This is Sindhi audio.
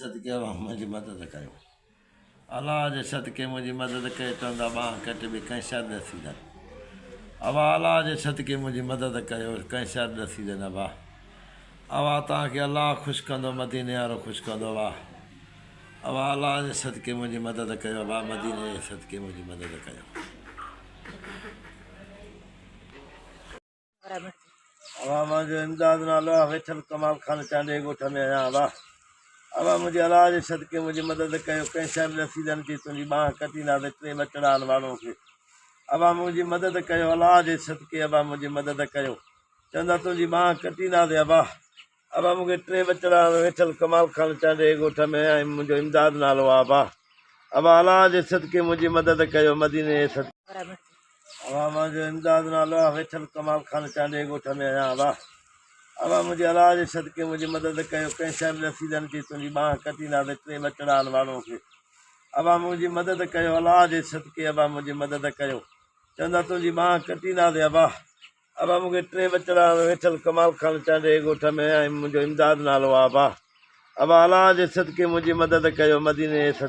صدقي اوهان منهنجي مدد ڪيو. الله جي صدقي منهنجي مدد ڪيو چوندا ٻانهن ڪٽبي ڪنهن شر ڏسيندن. اوهان الله جي صدقي منهنجي مدد ڪيو ڪنهن شر ڏسيندن ابا. اوهان توهان کي الله خوش ڪندو مديني وارو خوش ڪندو ابا. اوهان الله جي صدقي منهنجي مدد ڪيو ابا مديني جي صدقي منهنجي مدد ڪيو. اوهان منهنجو امداد نالو آ ويٺل ڪمال خان چانڊيي ڳوٺ ۾ آهيان ابا ابا منهنجي الله جي صدقي منهنجي مدد ڪيو ڪنهن شهر رسيدن چي تنهنجي ٻانهن ڪٽينداسين ٽي ٻچڙا آهن واڻو کي ابا منهنجي مدد ڪيو الله جي صدقي ابا منهنجي مدد ڪيو چوندا تنهنجي ٻانهن ڪٽينداسين ابا ابا مون کي ٽي ٻچڙا آهن ويٺل ڪمال خان چانڊيي ڳوٺ ۾ ۽ منهنجو امداد نالو آ ابا ابا الله جي صدقي منهنجي مدد ڪيو مديني جي صدقي. ابا منهنجو امداد نالو آ ويٺل ڪمال خان چانڊيي ڳوٺ ۾ آهيان ابا ابا منهنجي الله جي صدقي منهنجي مدد ڪيو ڪنهن شهر رسيدن چي تنهنجي ٻانهن ڪٽينداسين ٽي ٻچڙا آهن واڻو کي ابا منهنجي مدد ڪيو الله جي صدقي ابا منهنجي مدد ڪيو چوندا تنهنجي ٻانهن ڪٽينداسين ابا ابا مون کي ٽي ٻچڙا آهن ويٺل ڪمال خان چانڊيي ڳوٺ ۾ ۽ منهنجو امداد نالو آ ابا ابا الله جي صدقي منهنجي مدد ڪيو مديني جي صدقي.